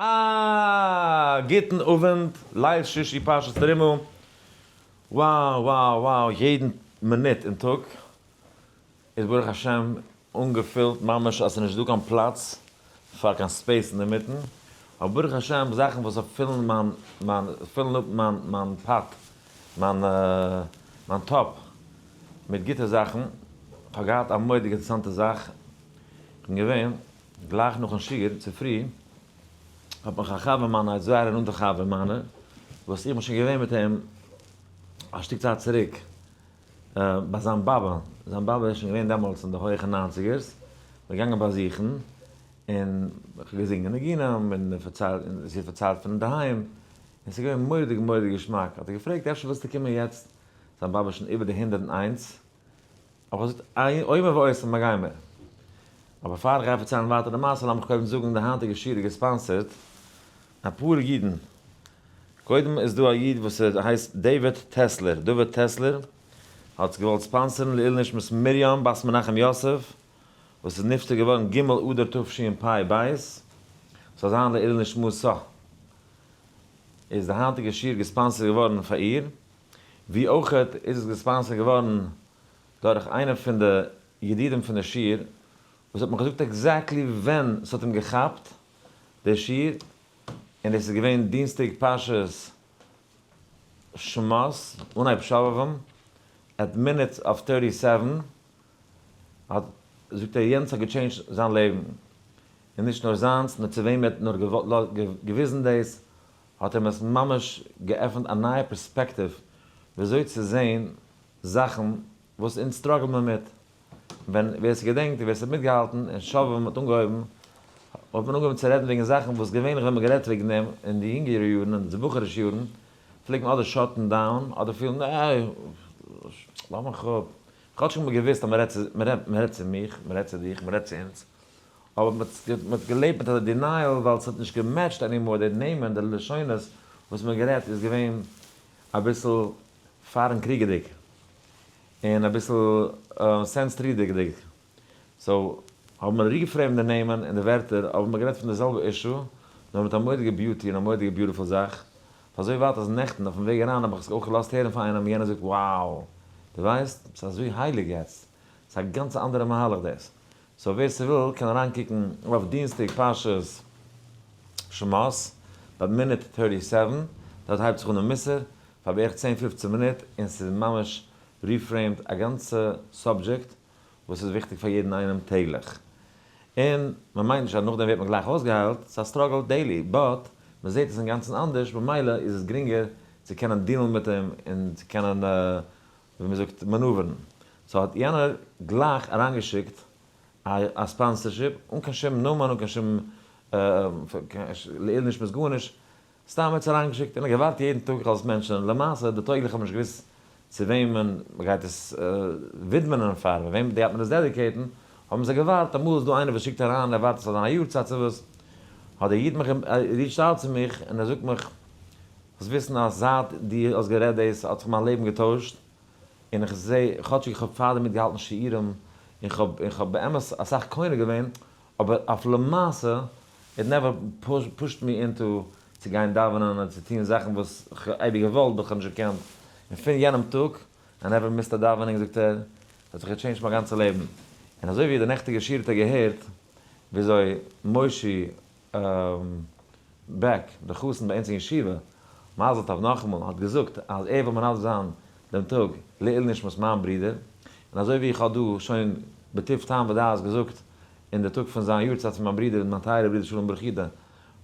א גוטן אווענט, ליל שישי פרשת תרומה, wow wow wow יעדן מינוט אין טאג איז ברוך השם אנגעפילט ממש אז ס'איז נישט דא קיין פלאץ פאר קיין space אינדערמיטן, אבער ברוך השם זאכן וואס פילן מיין מיין פילן אפ מיין מיין pot מיין מיין טאפ מיט גוטע זאכן, כ'האב געהאט א מורא'דיג אינטערעסאנטע זאך, כ'בין געווען גלייך נאכן שיעור צופרי האט מיך א חבר מיינער, א זייער א נאנטע חבר מיינער, וואס איך בין שוין געווען מיט אים א שטיק צייט צוריק ביי זיין באבע, זיין באבע איז שוין געווען דעמאלטס אין די הויכע ניינציגערס, מיר געגאנגען באזוכן, און איך האב געזינגען ניגונים, און פארציילט, און זי האט פארציילט פון אינדערהיים, און ס'איז געווען מורא'דיג מורא'דיג געשמאק, האט ער געפרעגט אפשר ווילסטו קומען יעצט, זיין באבע איז שוין איבער די 101, אבער זאגט איין אומר ועושה מיר גיימער. אבער פאר איך גיי פארציילן ווייטער די מעשה לאמיך קודם זאגן די היינטיגע שיעור איז געספאנסערט אפאר אידן. קודם איז דא א איד וואס ער הייסט דעיוויד טעסלער, דוד טעסלער, האט געוואלט ספאנסערן לעילוי נשמת מרים בת מנחם יוסף וואס איז נפטר געווארן ג' אדר תשפ"ב, ס'זאל זיין לעילוי נשמתה. איז די היינטיגע שיעור געספאנסערט געווארן פאר איר. ווי אויך איז עס געספאנסערט געווארן דורך איינער פון די ידידים פון די שיעור וואס האט מיך געזאגט exactly ווען ס'האט אים געכאפט די שיעור, און דאס איז געווען דינסטאג פרשת שמות אנהייב שובבים at minutes of thirty seven האט זאגט ער יענץ האט געטשעינדזשט זיין לעבן, און נישט נאר זיינס נאר צו וועם ער האט נאר געוויזן דאס האט אים עס ממש געעפנט א נייע פערספעקטיוו וויאזוי צו זעהן זאכן וואס אונז struggle מיר מיט. ווען ווער ס'געדענקט און ווער ס'האט מיטגעהאלטן און שובבים האט אנגעהויבן, האט מען אנגעהויבן צו רעדן וועגן זאכן וואס געווענליך ווען מ'האט גערעדט וועגן דעם אין די יונגערע יארן, אין די בחור'ישע יארן, פלעגט מען אדער shut ן down אדער פילן איי לאז מיך אפ. כאטש האט מען געוואוסט אז מ'רעדט צו מיך, מ'רעדט צו דיך, מ'רעדט צו אונז. אבער מען האט געלעבט מיט אזא denial ווייל ס'האט נישט געמעטשט anymore די נעמען די לשונות וואס מען האט גערעדט איז געווען אביסל פארן קריגעדיג און אביסל סענסטרידיגדיג so האבן מיר reframe ט די נעמען און די ווערטער אבער מען האט גערעדט פון די זעלבע issue נאר מיט א מורא'דיגע beauty און א מורא'דיגע beautiful זאך פאר אזוי ווייט אז נעכטן אויפן וועג אריין האב איך עס אויך געלאזט הערן פאר איינעם יענער זאגט wow דו ווייסט ס'איז אזוי הייליג יעצט ס'איז א גאנצע אנדערע מהלך דאס. so ווער ס'וויל קען אריינקוקן אויף דינסטאג פרשת שמות ביי מינוט thirty seven, דארט הייבט זיך אן די מוסר פאר בערך צען פופצן מינוט און ס'איז ממש reframed א גאנצע subject וואס איז וויכטיג פאר יעדן איינעם טעגליך. און מ'מיינט נישט אז נאכדעם ווערט מען גלייך אויסגעהיילט, ס'איז א struggle daily but מ'זעט עס אינגאנצן אנדערש במילא איז עס גרינגער צו קענען deal ן מיט דעם און צו קענען ווי מען זאגט מאנואווערן, so האט יענער גלייך אריינגעשיקט א sponsorship אן קיין שום נאמען אן קיין שום לעילוי נשמת גארנישט, סתם ער האט עס אריינגעשיקט און ער האט געווארט יעדן טאג איך זאל עס mention ען, למעשה די טויגליכע האבן נישט געוואוסט צו וועמען מען גייט עס ווידמענען פאר וועם גייט מען עס dedicate ן, האבן זיי געווארט, אמאל איז דא איינער וואס שיקט אריין ער ווארט עס זאל זיין א יארצייט צו וואס, האט דער איד מיך reached out צו מיך און ער זאגט מיך זאלסט וויסן אז זייט דו האסט גערעדט דאס האט זיך מיין לעבן געטוישט, און איך זע, כאטשיג איך האב פארדעם מיטגעהאלטן שיעורים, און כ'האב און כ'האב באמת אסאך קונה געווען, אבער אויף למעשה, it never pushed me into צו גיין דאווענען אדער צו טון זאכן וואס כ'האב אייביג געוואלט but כ'האב נישט געקענט, און פון יענעם טאג, I never missed a davening זאגט ער, האט זיך געטשעינדזשט מיין גאנצע לעבן. און אזוי ווי די נעכטיגע שיעור האט ער געהערט וויאזוי מושי בעק, דער חתן ביי אונז אין ישיבה, מזל טוב נאכאמאל, האט געזאגט אז ער וויל מנדב זיין דעם טאג לעילוי נשמת מיין ברודער, און אזוי ווי איך האב דא שוין בטוב טעם ודעת געזאגט אין די טאג פון זיין יארצייט פון מיין ברודער מיין טייערע ברודער שלום ברוך יודא,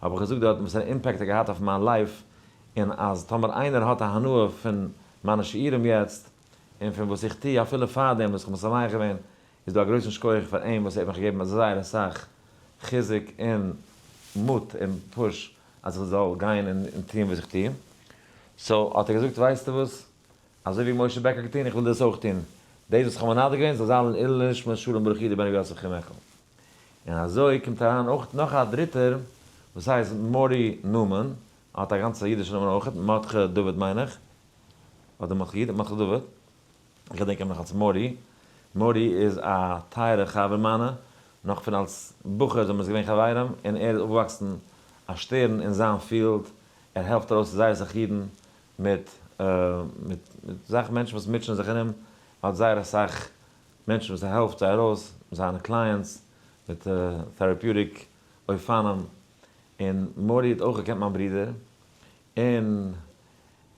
האב איך געזאגט דארטן וואסערע impact האט געהאט אויף מיין life, און אז טאמער איינער האט א הנאה פון מיינע שיעורים יעצט, און פון וואס איך טו אפילו פארדעם וואס איך בין משמח געווען, איז דא א גרויסן שכוח פאר אים וואס ער האט מיך געגעבן זייער אסאך חיזוק און מוט און push אז איך זאל גיין און טון וואס איך טו. so האט ער געזאגט ווייסטו וואס, אזוי ווי משה בעק האט געטון, איך וויל דאס אויך טון, דאס וואס איך האב מנדב געווען זאל זיין לעילוי נשמת שלום ברוך יודא בן רבי יוסף חיים מיכל. און אזוי קומט אריין אויך נאך א דריטער וואס הייסט מארי נאמען, האט א גאנצע אידישע נאמען אויך, מרדכי דוד מיין איך, אדער מרדכי יודא, מרדכי דוד. איך געדענק אים נאך אלס מארי, מארי איז א טייערע חבר מיינע, נאך פון אלס בחור זענען מיר געווען חברים, און ער איז אויפגעוואקסן א שטערן אין זיין field, ער העלפט ארויס זייער אסאך אידן מיט מיט זאכן, מענטשן וואס מוטשען זיך ארום, ער האט זייער אסאך מענטשן וואס ער העלפט זיי ארויס, זיינע clients, מיט therapeutic אופנים, און מארי האט אויך געקענט מיין ברודער, און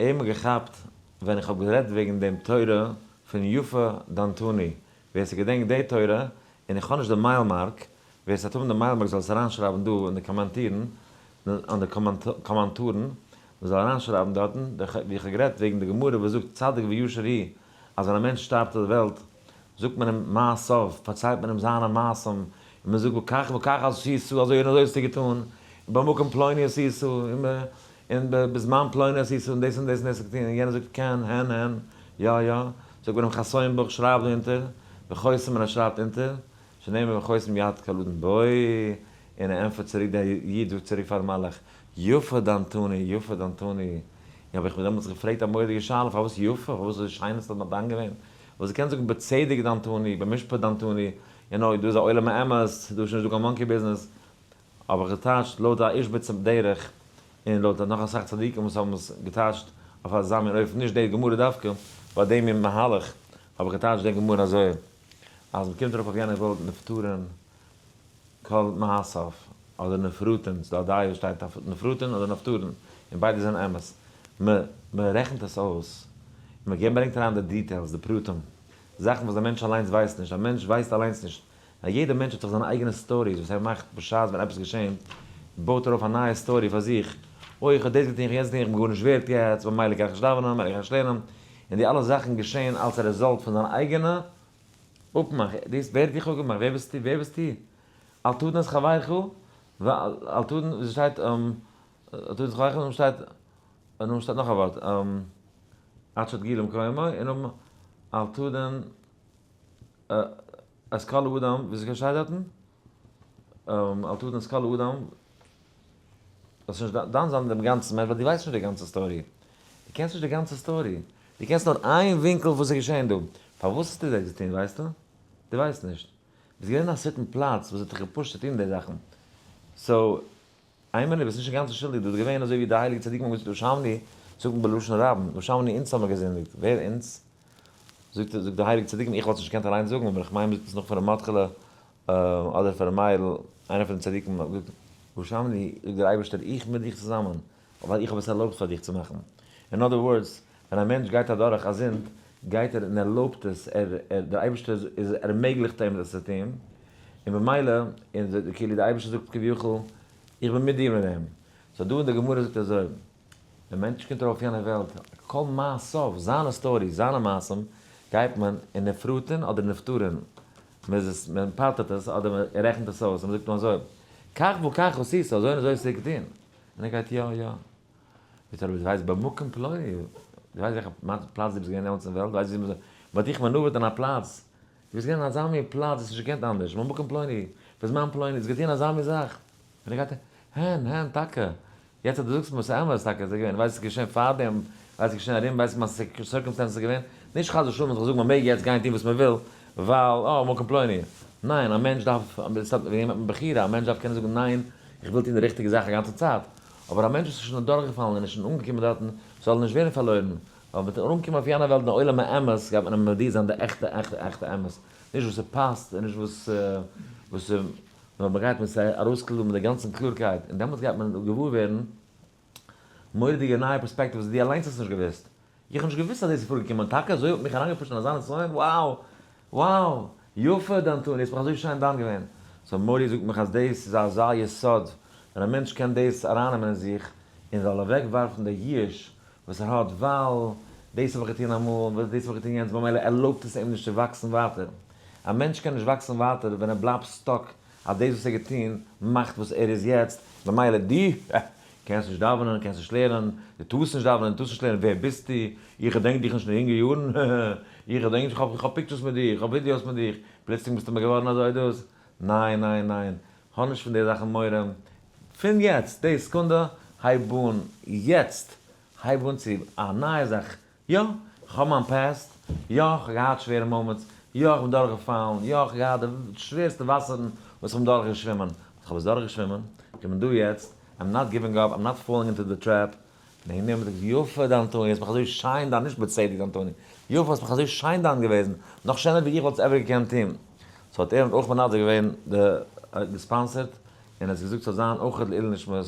אים האט געכאפט ווען איך האב גערעדט וועגן דעם תורה פון יפה דנתני, ווער ס'געדענקט די תורה, און איך האב נישט די mile mark, ווער ס'האט האבן די mile mark זאל עס אריינשרייבן דא אין די קאמענטירן, אין די קאמענטארן, מ'זאל אריינשרייבן דארטן, ווי איך האב גערעדט וועגן די גמרא וואס זאגט צדיק וישר הוא, אז ווען א מענטש שטארבט אויף די וועלט, זאגט מען אים מעשיו, פארציילט מען אים זיינע מעשים, און מען זאגט וכך וכך עשית, אזוי און אזוי האסטו געטאן, און במקום פלוני עשית, און בזמן פלוני עשית, און דאס און דאס און דאס האסטו געטון, און יענער זאגט כן, הן הן, יא יא, זאגט מען אים חתום בוך, שרייב דא אונטער, וחותם און ער שרייבט אונטער, שנאמר וחותם יד כל אדם בו, און ער ענטפערט צוריק דער איד זאגט צוריק פארן מלאך, יפה דנתני, יפה דנתני, און האב איך מיר דעמאלטס געפרעגט א מורא'דיגע שאלה, פארוואס יפה, פארוואס אזוי שיין האסטו דן געווען, וואס דו קענסט זאגן בצדק דנתני, במשפט דנתני, you know, דא איז א עולם האמת, דא איז שוין נישט דא קיין monkey business, האב איך געטייטשט לויט א אישביצער דרך, און לויט נאך אסאך צדיקים וואס האבן עס געטייטשט אויף אזא מין אופן, נישט די גמרא דווקא, ביי דעם מין מהלך האב איך געטייטשט די גמרא אזוי, אז מ'קומט ארויף אויף יענע וועלט נפטרין כל מעשיו, אדער נפרטין, ס'דא א דעה וואס שטייט אויף נפרטין אדער נפטרין, און ביידע זענען אמת. מ'רעכנט עס אויס, און מ'ברענגט אריין די details, די פרטים, זאכן וואס דער מענטש אליינס ווייסט נישט, א מענטש ווייסט אליינס נישט, א יעדער מענטש האט זיך זיינע אייגענע stories וואס ער מאכט בשעת ווען עפעס געשענט, בויט ער אויף א נייע story פאר זיך, אוי איך האב דאס געטון, איך האב יענץ געטון, איך בין גארנישט ווערט יעצט, ממילא קען איך נישט דאווענען, ממילא קען איך נישט לערנען, און די אלע זאכן געשען אלס א result פון זיין אייגענע אפמאך, דאס ווער האט דיך אפגעמאכט? ווער ביסטו? ווער ביסטו? אל תדין את חברך, אל תדין, ווי ס'שטייט, אל תדין את חברך, און שטייט, און שטייט נאך א ווארט, עד שתגיע למקומו, און אל תדין את כל האדם, ווי אזוי שטייט דארטן? אל תדין את כל האדם, זאלסט נישט דן זיין דעם גאנצן מענטש, ווייל דו ווייסט נישט די גאנצע story, דו קענסט נישט די גאנצע story, דו קענסט נאר איין ווינקל וואס איז געשען דא, פארוואס האסטו דאס געטון ווייסטו? דו ווייסט נישט, ביסט געווען אין א certain פלאץ וואס האט דיך געפושט צו טון די זאכן, so איין מינוט, ביסט נישט אינגאנצן שולדיג, דו ביסט געווען אזוי ווי די הייליגע צדיקים האבן געזאגט אשמנו, זאגט מען בלשון רבים, אשמנו אונז האבן מיר געזינדיגט, ווער אונז? זאגט זאגט די הייליגע צדיקים, איך וואלט עס נישט געקענט אליינס זאגן, אבער איך מיין מ'זאגט עס נאך פון ר' מרדכי'לע אדער פון ר' מאיר'ל, איינער פון די צדיקים האט געזאגט, אשמנו, זאגט דער אייבערשטער, איך מיט דיך צוזאמען, ווייל איך האב עס ערלויבט פאר דיך צו מאכן. In other words, ווען א מענטש גייט אדורך א זינד, גייט ער און ערלויבט עס, ער, ער, דער אייבערשטער איז ערמעגליכט אים דאס צו טון, און במילא, און כאילו דער אייבערשטער זאגט כביכול, איך בין מיט דיר מיט דעם. so דא אין די גמרא זאגט אזוי, דער מענטש קומט ארויף יענע וועלט, כל מעשיו, זיינע stories, זיינע מעשים, גייט מען אין נפרטין אדער נפטרין, מען איז עס, מען פטר'ט עס אדער מען רעכנט עס אויס, און מען זאגט אים אזוי, כך וכך עשית, אזוי און אזוי האסטו געטון. און ער גייט יא יא. זאגט ער אבער דו ווייסט במקום פלוני, דו ווייסט וועלכע פלאץ דו ביסט געווען דעמאלטס אין וועלט, דו ווייסט ווי מען האט דיך מנובר'ט אין א פלאץ, דו ביסט געווען אין אזא מין פלאץ, דו האסט נישט געקענט אנדערש, במקום פלוני, בזמן פלוני, דו האסט געטון אזא מין זאך. און ער גייט, הן, הן, טאקע, יעצט אז דו זאגסט מיר ס'איז אמת, טאקע איז ער געווען, ווייסט ס'איז געשען פארדעם, ווייסט ס'איז געשען ארום, ווייסט מיין circumstances איז געווען, נישט חס ושלום זאל איך זאגן מ'מעג יעצט גיין טון וואס מ'וויל, ווייל אה, מקום פלוני. ניין, א מענטש דארף, וועגן דעם האט מען בחירה, א מענטש דארף קענען זאגן ניין, איך וויל טון די ריכטיגע זאך א גאנצע צייט. אבער א מענטש וואס איז שוין אדורכגעפאלן און איז שוין אנגעקומען דארטן, זאל ער נישט ווערן פארלוירן, ווייל מיט'ן אנקומען אויף יענע וועלט אין עולם האמת גייט מען אים מודיע זיין די עכטע עכטע עכטע אמת, נישט וואס ס'פאסט און נישט וואס וואס נאר מ'גייט מיט זיי ארויסקלארן מיט די גאנצן קלארקייט, און דעמאלטס גייט מען געוואר ווערן מורא'דיגע נייע פערספעקטיוו וואס דו אליינס האסט נישט געוואוסט. איך האב נישט געוואוסט אז דאס איז פארגעקומען, טאקע אזוי האט מיך אריינגעפושט אין אזא נסיון, wow! wow! יפה דנתני, האסט מיך אזוי שיין דן געווען. so מורי זאגט מיך אז דאס איז אזא יסוד, ווען א מענטש קען דאס ארייננעמען אין זיך, און זאל אוועקווארפן די ייאוש וואס ער האט, ווייל דאס האב איך געטון אמאל, און דאס האב איך געטון יענץ, במילא ערלויבט עס אים נישט צו וואקסן ווייטער. א מענטש קען נישט וואקסן ווייטער ווען ער בלייבט stuck אז דאס וואס ער האט געטון מאכט וואס ער איז יעצט, במילא דו קענסט נישט דאווענען, קענסט נישט לערנען, דו טארסט נישט דאווענען, דו טארסט נישט לערנען, ווער ביסטו? איך געדענק דיך נישט אין די יונגע יארן, איך געדענק נישט, איך האב pictures מיט דיר, איך האב ווידיאוס מיט דיך, פלוצלינג ביסטו מיר געווארן אזוי דאס, ניין ניין ניין, האב נישט פון די זאכן מורא, פון יעצט, די סעקונדע, הייב אן יעצט, הייב אן צו א נייע זאך, יא, כ'האב מיין past, יא, כ'האב געהאט שווערע moments, יא, כ'בין דורכגעפאלן, יא, כ'האב געהאט די שווערסטע וואסערן וואס כ'בין דורכגעשווימען, but כ'האב עס דורכגעשווימען, כ'בין דא יעצט, I'm not giving up, I'm not falling into the trap. און וועגן דעם האט ער געזאגט, יפה דנתני, האסט מיך אזוי שיין דן, נישט בצדק דנתני, יפה האסט מיך אזוי שיין דן געוועזן, נאך שענער ווי איך וואלט עס ever געקענט טון. so האט ער אויך מנדב געווען די גע sponsor ט, און ער האט געזאגט ס'זאל זיין אויך לעילוי נשמת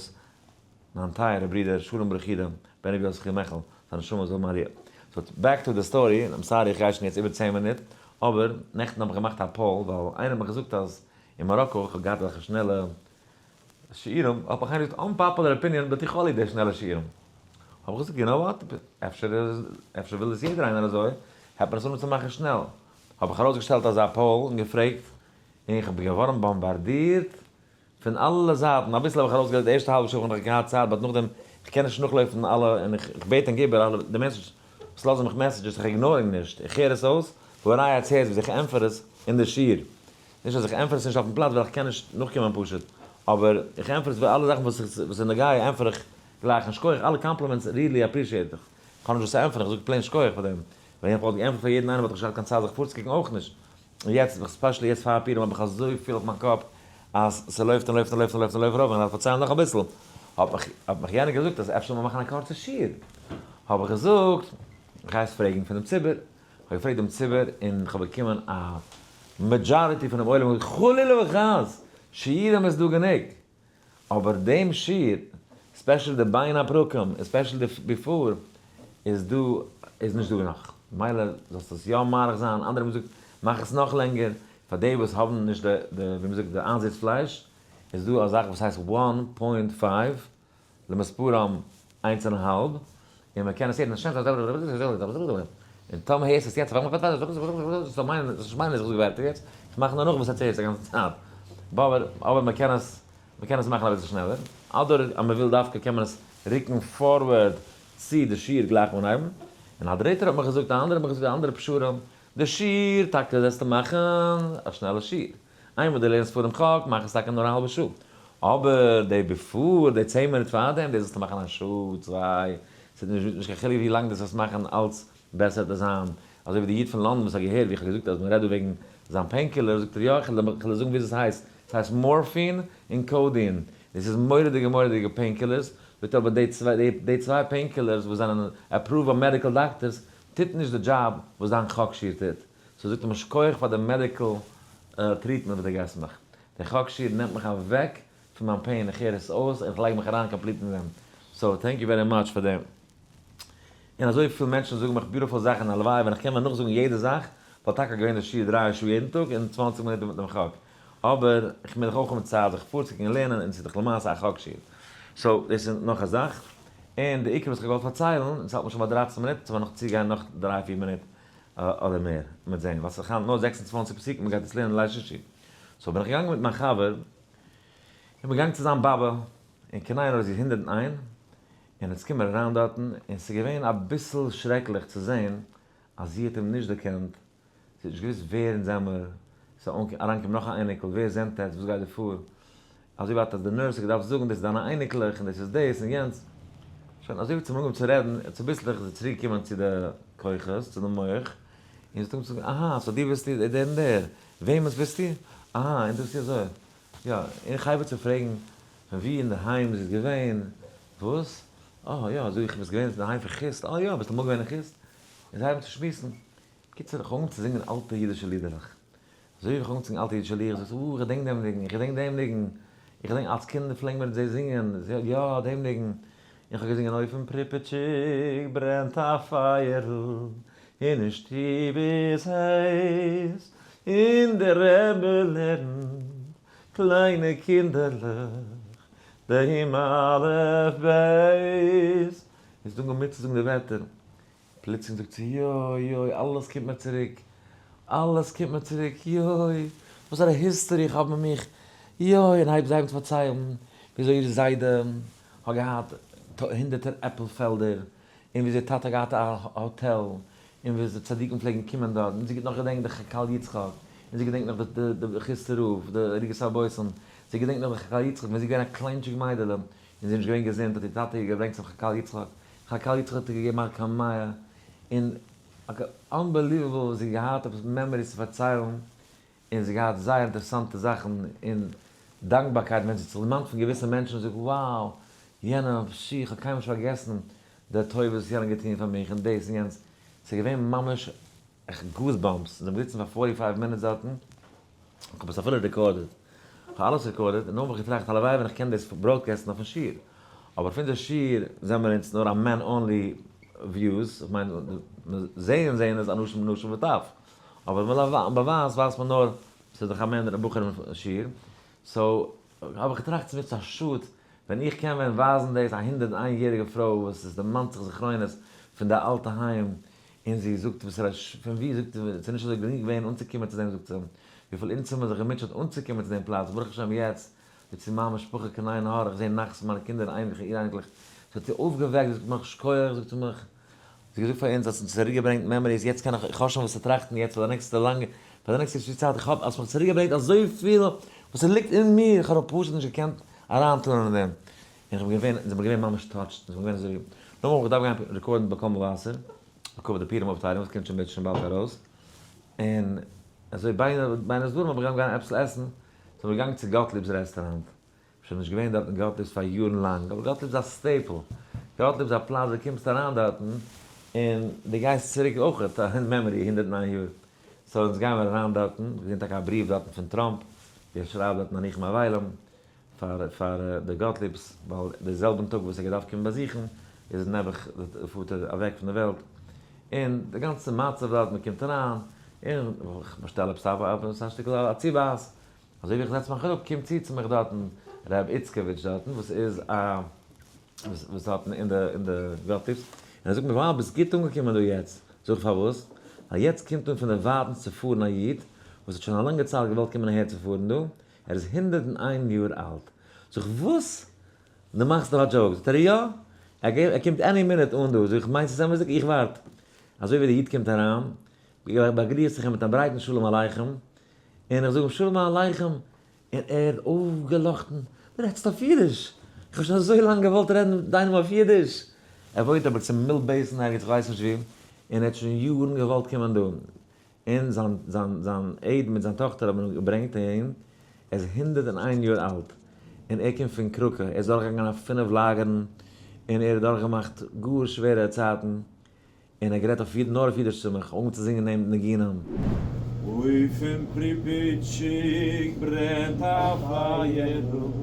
מיין טייערע ברודער שלום ברכידע בן רבי יוסף מיכל, זיין נשמה זאל האבן עליה. so back to the story, I'm sorry איך גיי שוין יעצט איבער 10 מינוט, אבער נעכטן האב איך געמאכט א poll, ווייל איינער האט מיך געזאגט אז אין מאראקא איך האב געהאט אזעלכע שנעלע שיעורים, האט מיך איינער געזאגט unpopular opinion, but איך האב ליב די שנעלע שיעורים. האב איך געזאגט, you know what, אפשר וויל עס יעדער איינער אזוי, העט מען עס אנהויבן צו מאכן שנעל. האב איך ארויסגעשטעלט אזא poll און געפרעגט, און איך בין געווארן באמבארדירט פון אלע זייטן. אביסל האב איך ארויסגעלייגט די ערשטע האלבע שעה האב איך נאך געהאט צייט, but נאכדעם, איך קען נישט נאכלויפן אלע, און איך בעט ענק איבער אלע די messages, וואס לאזן מיך messages, איך ignore ענק נישט, איך הער עס אויס, והראיה עטס הערטס ווי איך ענטפער עס אין די שיעור. נישט אז איך ענטפער עס נישט אויפן פלאץ ווייל איך קען נישט נאכקומען פשוט, אבער איך ענטפער עס ווייל אלע זאכן וואס איז נוגע ענטפער איך גלייך, און שכוח, אלע compliments really appreciate איך. איך האב נישט וואס צו ענטפערן, איך זאג plain שכוח פאר דעם. ווען איך וואלט געענטפערט פאר יעדן איינעם וואלט איך נישט געהאט קיין צייט זיך פארצוקוקן אויך נישט. און יעצט, especially יעצט פאר פורים האב איך אזויפיל אויף מיין קאפ אז ס'לויפט און לויפט און לויפט און לויפט און לויפט ארויף, און איך דארף פארציילן נאך אביסל. האט מיך יענער געזאגט אז אפשר זאל מען מאכן א קורצע שיעור. האב איך געזאגט, איך גיי עס פרעגן פונעם ציבור. איך האב געפרעגט דעם ציבור און איך האב באקומען א majority פונעם עולם האט געזאגט חלילה וחס! שיעורים איז דא גענוג! אבער דעם שיעור, especially די בין הפרקים, especially די before, איז דא, איז נישט דא נאך. מילא זאלסטו עס יא מאריך זיין, אנדערע האבן געזאגט מאך עס נאך לענגער, פאר די וואס האבן נישט די, די, ווי מ'זאגט, די איינזיץ פלייש, איז דא א זאך וואס הייסט one point five למספרם איינס און א האלב, און מען קען עס הערן און טאמער הערסט עס יעצט זאל מיינען זאל נישט מיינען אז איך זאג ווערטער יעצט, איך מאך נאר נאך וואס עטס הערטס א גאנצע צייט, אבער אבער מען קען עס מען קען עס מאכן אביסל שנעלער, אדער אז מען וויל דווקא קען מען עס רוקן forward צו די שיעור גלייך אנהייבן, און א דריטער האט מיך געזאגט א אנדערע האט מיך געזאגט א אנדערע פשרה, די שיעור טאקע זאלסטו מאכן א שנעלע שיעור. איינמאל דו לערנסט פאר דעם חק, מאך עס טאקע נאר א האלבע שעה. אבער די before, די צען מינוט פארדעם, דאס זאלסטו מאכן א שעה, צוויי, ס'איז נישט קיין חילוק ווי לאנג דו זאלסט מאכן, אלץ בעסער וועט עס זיין. אזוי ווי די איד פון לאנדאן וואס האט געהערט ווי איך האב געזאגט אז מען רעדט דא וועגן זיין painkiller, זאגט ער יא, איך וועל דיר זאגן וויאזוי עס הייסט, עס הייסט morphine און codeine, דאס איז מורא'דיגע מורא'דיגע painkillers, זאגט ער אבער די צוויי painkillers וואס זענען approved ביי medical doctors, טוט נישט די דזשאב וואס דיין חק שיעור טוט. so זאגט ער מיר שכוח פאר די medical treatment וואס דו געסט מיך. די חק שיעור נעמט מיך אוועק פון מיין pain, איך הער עס אויס און איך לייג מיך אריין complete אין דעם. so thank you very much פאר דעם. און אזוי פיל מענטשן זאגן מיך beautiful זאכן, הלוואי ווען איך קען ווען נאכזאגן יעדע זאך, וואלט טאקע געווען די שיעור דריי שעה יעדן טאג און 20 מינוט מיט דעם חק. אבער איך מוז דאך אויך האבן צייט זיך פארצוקוקן און לערנען, און ס'איז דאך למעשה א חק שיעור. so דאס איז נאך א זאך. און די עיקר וואס איך האב געוואלט פארציילן, און ס'האלט מיר שוין ביי 13 מינוט, ס'וועט נאך צוגיין נאך דריי פיר מינוט אדער מער, מ'וועט זען, ווייל ס'איז היינט נאר 26 פסוקים, מ'גייט עס לערנען ליל שישי. so בין איך געגאנגען מיט מיין חבר, איך בין געגאנגען צו זיין באבע, און קיין עין הרע זי איז 101, און יעצט קומען מיר אריין דארטן, און ס'איז געווען אביסל שרעקליך צו זען אז זי האט אים נישט דערקענט, זי האט נישט געוואוסט ווער אונז זעמער, ס'איז אריינגעקומען נאך א אייניקל, ווער זענט עטס, וואס גייט דא פאר? אזוי ווייט אז די nurse האט געדארפט זאגן דאס איז דיינע אייניקלעך און דאס איז דאס און יענץ. שוין אזוי ווי צום אנגעהויבן צו רעדן, צוביסלעך איז זי צוריק געקומען צו די כוחות, צו די מח, און זי האט אנגעהויבן צו זאגן, אהא, so דו ביסט דער און דער, וועמענס ביסטו? אהא, און דאס איז אזוי. יא, און איך הייב אן צו פרעגן פון וואו אינדערהיים זי איז געווען, וואס? אה, יא, זאג איך, ביסט געווען אינדערהיים פון חוסט? אה יא, ביסט אמאל געווען אין חוסט? און זיי הייבן צו שמועסן. קיצור, איך האב אנגעהויבן צו זינגען אלטע אידישע לידערלעך. אזוי ווי איך האב אנגעצינדן אלטע אידישע לידער, זאגט זי, אה, איך געדענק דעם ניגון, איך געדענק דעם ניגון, איך געדענק אלס קינד פלעגן מיר זיי זינגען, זי האט, יא, דעם ניגון. איך האב געזינגען אויפן פריפעטשיק ברענט א פייערל, און אין שטוב איז הייס, און דער רבי לערנט קליינע קינדערלעך דעם אלף בית. איז דא געמוט צו זאגן די ווערטער. פלוצלינג זאגט זי, יוי יוי, אלעס קומט מיר צוריק, אלעס קומט מיר צוריק, יוי, וואס פאר א history איך האב מיט מיך, יוי, און הייבט זיי אן צו פארציילן וויאזוי איר זיידע האט געהאט הונדערטער עפל פעלדער, און וויאזוי טאטע האט געהאט א האטעל, און וויאזוי צדיקים פלעגן קומען דארט, און זי געדענקט נאך די חקל יצחק, און זי געדענקט נאך די חוסטער רב, די ערוגת הבושם, זי געדענקט נאך די חקל יצחק ווען זי איז געווען א קליינטשיג מיידעלע, און זי איז נישט געווען געזונט האט איר טאטע איר געברענגט צום חקל יצחק, חקל יצחק האט איר געגעבן א קמיע, און unbelievable וואס זי האט געהאט עפעס memories צו פארציילן, און זי האט געהאט זייער אינטערעסאנטע זאכן, און דאנקבארקייט ווען זי האט זיך דערמאנט פון געוויסע מענטשן, זי זאגט wow! יענע, פשי, איך האב קיינמאל נישט פארגעסן די טובות וואס יענער האט געטון פאר מיך און דאס און יענץ, ס'איז געווען ממש goose bumps, אונז זעמיר געזיצן פאר 45 minutes דארטן, איך האב עס אפילו recorded, איך האב אלעס recorded, און נאכדעם האב איך געטראכט הלוואי ווען איך קען דאס broadcast ן אויפן שיעור, אבער אויף אונזער שיעור זעמיר אונז נאר א men only views, איך מיין זעהן זעהן איז אנשים נשים וטף, אבער באווייז ווייזט מען נאר ס'איז דאך א מענער און בחורים שיעור, so האב איך געטראכט צו מיר ס'איז א שאד ווען איך קען ווען ווייזן דאס א 101 יעריגע פרוי וואס עס דערמאנט זיך זכרונות פון די אלטע היים און זי זאגט וואס ער פון ווי זאגט זי ס'איז נישט אזוי גרינג געווען אנצוקומען צו דעם זאגט זי וויפיל אונז האבן זיך געמוטשעט אנצוקומען צו דעם פלאץ ברוך השם יעצט זאגט זי מיין משפחה קיין עין הרע איך זעה נחת פון מיינע קינדער און אייניקלעך און איר-אייניקלעך ס'האט זי אויפגעוועקט זאגט מיך שכוח זאגט זי מיך זי האט געזאגט פאר אונז אז ס'האט צוריק געברענגט memories, יעצט קען איך, איך האב שוין וואס צו טראכטן יעצט פאר די נעקסטע לאנגע, פאר די נעקסטע שטיק צייט, איך האב, האסט מיך צוריק געברענגט אזויפיל וואס ס'ליגט אין מיר, איך האב נאר פשוט נישט געקענט אריינטאנען אין דעם, און איך בין געווען, אונז זעמיר געווען ממש touched, אונז זעמיר געווען אזוי, נאכדעם האב איך געדארפט גיין record ן בקול מבשר, לכבוד די פורים אפטיילונג וואס קומט שוין בעז ה באלד ארויס, און אזוי בין בין הסדרים האב איך געדארפט גיין עפעס עסן, זעמיר געגאנגען צו גאטליב'ס רעסטוראנט, שוין נישט געווען דארט אין גאטליב'ס פאר יארן לאנג, אבער גאטליב'ס איז א staple, גאטליב'ס איז א פלאץ דו קומסט אריין דארטן און דו גייסט צוריק אויכעט אין memory 109 יאר, so אונז גיימער אריין דארטן, געזען טאקע א בריוו דארטן פון טראמפ ווי ער שרייבט דארטן א ניחום אבלים פאר פאר די גאטליב'ס ווייל די זעלבן טאג וואס ער געדארפט קומען באזוכן איז נעבעך די פאטער אוועק פון די וועלט, און די גאנצע מצב דארט מען קומט אריין און כ'באשטעל עפעס א שטיקל א צובייס, אזוי ווי איך זעץ מיך אראפ קומט צו צו מיך דארטן ר' איצקאוויטש דארטן וואס איז א וואס דארטן אין די אין די גאטליב'ס און ער זאגט מיר wow ביסט גוט אנגעקומען דא יעצט, זאג איך פארוואס? ווייל יעצט קומט אן פון די ווייטנס צו פארן א איד וואס האט שוין א לאנגע צייט געוואלט קומען אהער צו פארן דא, ער איז 101 יאר אלט, זאג איך וואס? דו מאכסט דאך א joke, זאגט ער יא, ער קומט any minute אן דא, זאג איך מיינסט עס אמת'דיג? איך ווארט. אזוי ווי די איד קומט אריין באגריסט זיך אים מיט א ברייטן שלום עליכם, און איך זאג אים שלום עליכם, און ער האט אויפגעלאכטן, דו רעדסט אויף אידיש! איך האב שוין אזוי לאנג געוואלט רעדן מיט איינעם אויף אידיש! ער וואוינט אבער צום מיל basin ערגעץ איך ווייס נישט וואו, און ער האט שוין יארן געוואלט קומען דא, און זיין זיין זיין aide מיט זיין טאכטער האבן אים געברענגט אהין, ער איז 101 יאר אלט, און ער קומט פון קראקע, ער איז דורכגעגאנגען א פינף לאגערן, און ער האט דורכגעמאכט גאר שווערע צייטן, און ער האט גערעדט אויף איד נאר אויף אידיש צו מיך, אנגעהויבן צו זינגען נעם ניגונים. אויפן פריפיטשיק ברענט א פייערל, און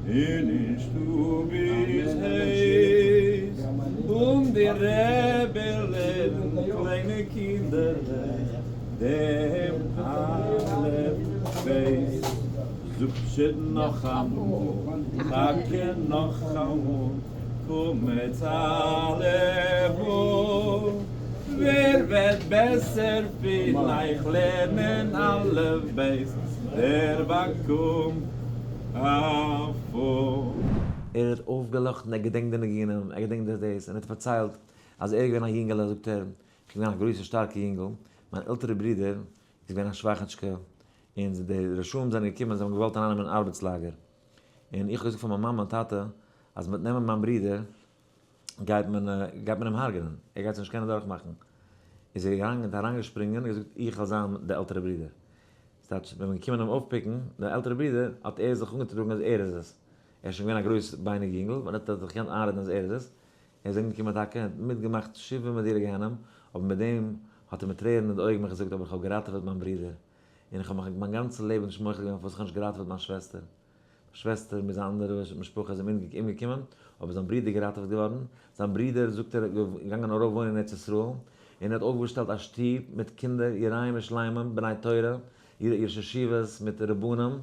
אין שטוב איז הייס, און די רבי לערנט קליינע קינדערלעך דעם אלף בית. זאגט זשע נאכאמאל, טאקע נאכאמאל. קומטס אלע וואו, ווער וועט בעסער פון אייך לערנען אלף בית, דער באקומט א פאר. ער האט אויפגעלאכטן, ער געדענקט די ניגונים, ער געדענקט דאס דאס, און ער האט פארציילט אז ער איז געווען א יונגעלע, זאגט ער, איך בין געווען א גרויסע שטארקע יונגל, מיין עלטערע ברודער איז געווען א שוואכעטשקע, און די רשעים זענען געקומען, זיי האבן געוואלט ארייננעמען אין ארבעטס לאגער, און איך האב געזאגט פאר מיין מאמע און טאטע אז מ'וועט נעמען מיין ברודער גייט מען גייט מען אים הרג'נען, ער גייט זיך נישט קענען דורכמאכן. איז ער געגאנגען און אריינגעשפרינגען און געזאגט איך וועל זיין די עלטערע ברודער. ס'טייטש ווען מ'איז געקומען אים אויפ pick ן, די עלטערע ברודער, האט ער זיך אנגעטראגן אז ער איז עס. ער איז שוין געווען א גרויס בייניג יונגל, און ער האט זיך געקענט איינרעדן אז ער איז עס. ער איז אנגעקומען טאקע און האט מיטגעמאכט שבעה מדורי גיהנום, אבער מיט דעם האט ער מיט טרערן אין די אויגן מיך געזאגט אבער איך האב געראטעוועט מיין ברודער. און איך האב מיך מיין גאנצע לעבן נישט מוחל געווען פארוואס איך האב נישט געראטעוועט מיין שוועסטער. מיין שוועסטער מיט זיין אנדערע משפחה איז אומגעקומען, אבער זיין ברודער איז געראטעוועט געווארן. זיין ברודער, זאגט ער, איז געגאנגען ארויף וואוינען אין ארץ ישראל, און ער האט אויפגעשטעלט א שטוב מיט קינדער יראים ושלמים, בני תורה, ראשי ישיבות מיט רבנים,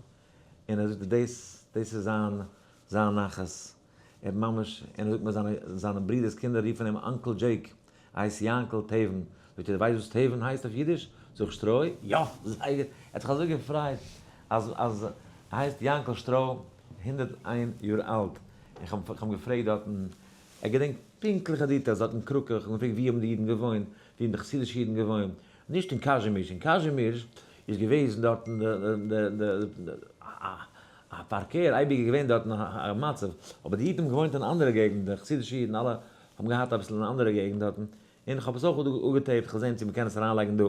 און ער זאגט דאס דאס איז זיין זיין נחת. ער האט ממש, און ער זאגט מיר זיינע זיינע ברודער'ס קינדער רופן אים uncle Jake, הייסט יענקל תבן. זאגט ער, דו ווייסט וואס תבן הייסט אויף אידיש? זאג איך, שטרוי? יא! זייער גוט! ער האט זיך אזוי געפרייט אז אז ער הייסט יענקל שטרוי, 101 יאר אלט. און איך האב אים געפרעגט דארטן, ער געדענקט פונקטליכע details דארט אין קראקע, איך האב אים געפרעגט ווי האבן די אידן געוואוינט, ווי האבן די חסידישע אידן געוואוינט, נישט אין קאזשימירזש, אין קאזשימירזש איז געוועזן דארטן די א פארקער, אייביג איז געווען דארטן א מצב, אבער די אידן האבן געוואוינט אין אנדערע געגנטן, די חסידישע אידן אלע האבן געהאט אביסל אן אנדערע געגנט דארטן, און כ'האב עס אויך אפגע tape ט, כ'וועל זען צו מ'קען עס אריינלייגן דא.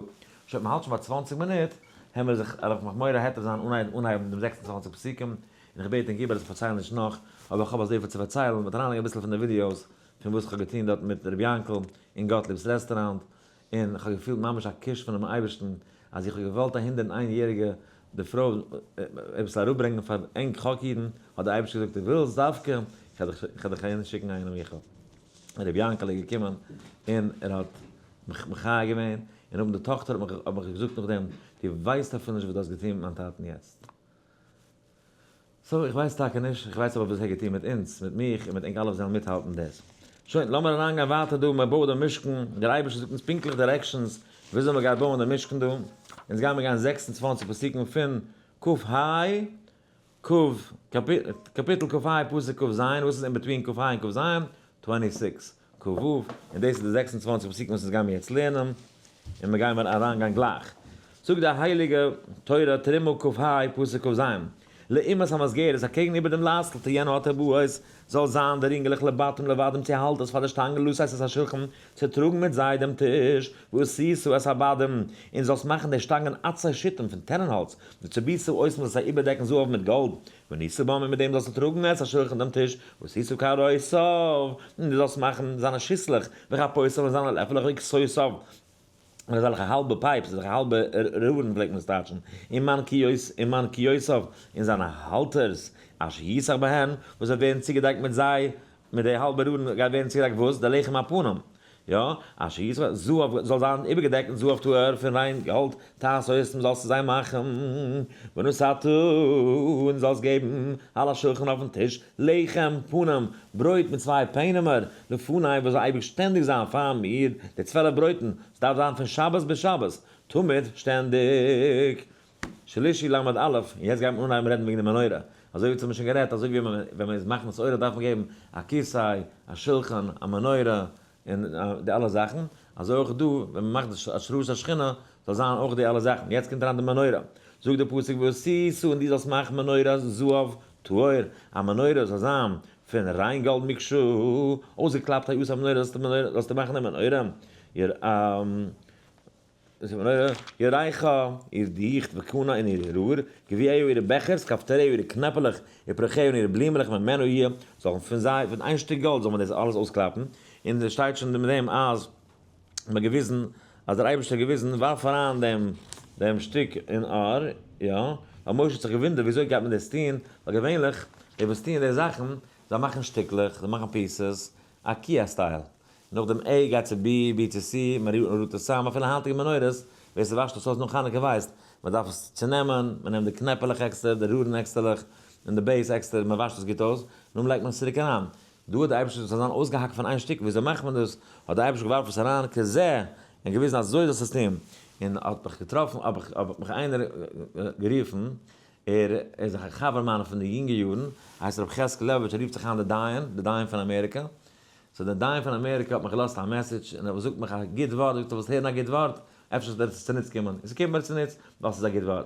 שוין מ'האלט שוין ביי 20 מינוט, העמיר זיך הרב מחמורא היתר זיין אנהייבן דעם 26 פסוקים, און איך בעט ענק איבער אז איך פארצייל נישט נאך, אבער איך האב אזויפיל צו פארציילן, מ'וועט אריינלייגן אביסל פון די videos פון וואס איך האב געטון דארט מיט ר' יענקל אין גאטליב'ס רעסטוראנט, און איך האב געפילט ממש א קוש פונעם אייבערשטן אז איך האב געוואלט א 101 יעריגע די פרוי עפעס אראפברענגען פאר ענק חק אידן, האט דער אייבערשטער געזאגט דו ווילסט דווקא, איך וועל דיך אהין שיקן איינעם איך האב. ר' יענקל איז געקומען און ער האט מיך מחיה געווען, און האבן די טאכטער האט מיך געזאגט נאכדעם, דו ווייסט אפילו נישט וואס דו האסט געטון מיט מיין טאטן יעצט. so איך ווייס טאקע נישט, איך ווייס אבער וואס ער האט געטון מיט אונז, מיט מיך און מיט ענק אלע וואס וועלן מיטהאלטן דאס. שוין, לאמיר אריינגיין ווייטער דא, מען בויט דעם משכן, דער אייבערשטער זאגט אונז פונקטליך directions וויאזוי מען גייט בויען דעם משכן דא, אונז גיימיר גיין 26 פסוקים פון כ ה כ קאפיטל כ ה פסוק כ ז, וואס איז in between כ ה און כ ז? 26 כ ו, און דאס איז די 26 פסוקים וואס אונז גיימיר יעצט לערנען, און מיר גיימיר אריינגיין גלייך. זאגט די הייליגע תורה, תרומה כ ה פסוק כ ז, לעומת המסגרת, אקעגן איבער דעם לייסטל, תהיינה הטבעות, זאל זיין די רינגעלעך לבתים לבדים צו האלטערס פאר די שטאנגען לשאת את השולחן, צו טראגן מיט זיי דעם טיש, ועשית את הבדים, און זאלסט מאכן די שטאנגען עצי שיטים פון טענענהאלץ, וצבית אותם זאלסט זיי איבערדעקן זהב מיט גאלד, ונשאת בם און מיט דעם זאלסטו טראגן את השולחן דעם טיש, ועשית קערותיו, און דו זאלסט מאכן זיינע שיסלעך, וכפותיו און זיינע לעפעלעך וקשותיו, און אזעלכע האלבע pipes, אזעלכע האלבע רערן פלעגט מען עס טייטשן, ומנקיותיו, און זיינע האלטערס, אשר יסך בהן, וואס וועט ווערן צוגעדעקט מיט זיי, מיט די האלבע רערן גייט ווערן צוגעדעקט וואס? די לחם הפנים. יא, אשר יסך, זהב זאל זיין איבערגעדעקט מיט זהב טהור פון ריין גאלד, תעשה אותם זאלסטו זיי מאכן, ונתתה, און זאלסט געבן על השולחן אויפן טיש, לחם פנים, ברויט מיט צוויי פענעמער, לפני וואס זאל אייביג שטענדיג זיין פאר מיר, די 12 ברויטן, עס דארף זיין פון שבת ביז שבת, תמיד שטענדיג. שלישי למד א', און יעצט גייט מען אנהייבן רעדן וועגן די מנורה. אזוי ווי מ'האט שוין גערעדט, אזוי ווי ווען מען איז מכניס אורח דארף מען געבן א כיסא, א שולחן, א מנורה, און די אלע זאכן. אזוי אויך דא, ווען מען מאכט די השראת השכינה, זאל זיין אויך די אלע זאכן. יעצט קומט אריין די מנורה. זאגט דער פסוק, ועשית, און דו זאלסט מאכן מנורה זהב טהור. א מנורה זאל זיין פון ריין גאלד מקשה, אויסגעקלאפט היתה המנורה, זאלסטו מאכן די מנורה. ירכה, איר דיכט, וקנה און איר רור, גביעיה אירע בעכערס, כפתוריה אירע קנעפעלעך, ופרחיה און אירע בלימעלעך, ממנו יהיה, זאלן פון זיי, פון איין שטיק גאלד זאל מען דאס אלעס אויסקלאפן. און עס שטייט שוין מיט דעם אז מען געוויזן, אז דער אייבערשטער האט געוויזן, ווארף אריין דעם שטיק אין אור, יא, ווייל משה האט זיך געוואונדערט וויאזוי גייט מען דאס טון, ווייל געווענליך, די וואס טוען די זאכן, זיי מאכן שטיקלעך, זיי מאכן pieces, א IKEA style. נאך דעם A גייט צו B, B צו C, מען רוט עס צאם, אפילו היינטיגע מנורות, ווער ס'וואשט עס אויס נאך חנוכה ווייסט, מען דארף עס צונעמען, מען נעמט די קנעפעלעך עקסטער, די רורן עקסטערלעך, און די base עקסטער, מען וואשט עס גוט אויס, נאכדעם לייגט מען עס צוריק אריין. דא האט דער אייבערשטער געזאגט ס'זאל זיין אויסגעהאקט פון איין שטיק, וויאזוי מאכט מען דאס? האט דער אייבערשטער געווארפן עס אריין כזה, און געוויזן אזוי זאלסטו עס טון. און האט מיך געטראפן, האב מיך איינער גערופן, ער איז א חבר מיינער פון די יונגע יארן, הייסט ר' חזקל לעבאוויטש, ער רופט זיך היינט די דיין, די דיין פון אמעריקא. so דער דיין פון אמעריקא האט מיך געלאזט א message, און ער זאגט מיך א גוט ווארט, זאגט ער, ווילסט הערן א גוט ווארט? אפשר וועט עס צוניץ קומען. און ס'קומט מיר צוניץ, ווייל ס'איז א גוט ווארט.